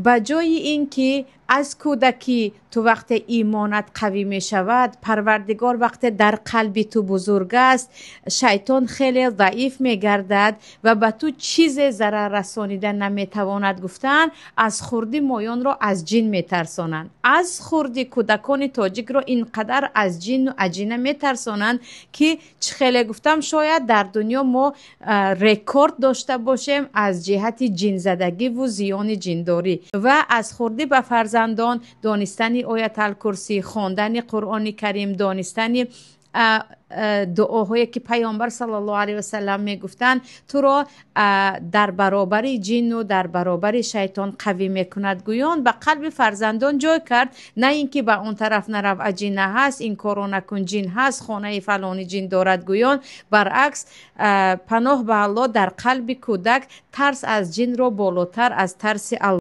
Ба ҷои ин ки аз кӯдакӣ ту вақте имонат қавӣ мешавад, Парвардигор вақте дар қалби ту бузург аст, шайтон хеле заиф мегардад ва ба ту чизе зарар расонида наметавонад, гуфтан, аз хурдӣ моёнро аз ҷин метарсонанд. Аз хурдӣ кӯдакони тоҷикро ин қадар аз ҷину аҷина метарсонанд, ки чӣ хеле гуфтам, шояд дар дунё мо рекорд дошта бошем аз ҷиҳати ҷинзадагиву зиёни ҷиндорӣ. Ва аз хурдӣ ба фарзандон донистани Ояталкурсӣ, хондани Қуръони Карим, донистани дуоҳое ки Паёмбар саллаллоҳу алайҳи васаллам мегуфтанд, туро дар баробари ҷину дар баробари шайтон қавӣ мекунад, гӯён ба қалби фарзандон ҷой кард. На ин ки ба он тараф нарав, аҷина ҳаст, ин корро накун, ҷин ҳаст, хонаи фалони ҷин дорад, гӯён. Баръакс, паноҳ ба Аллоҳ дар қалби кӯдак тарс аз ҷинро болотар аз тарси Аллоҳ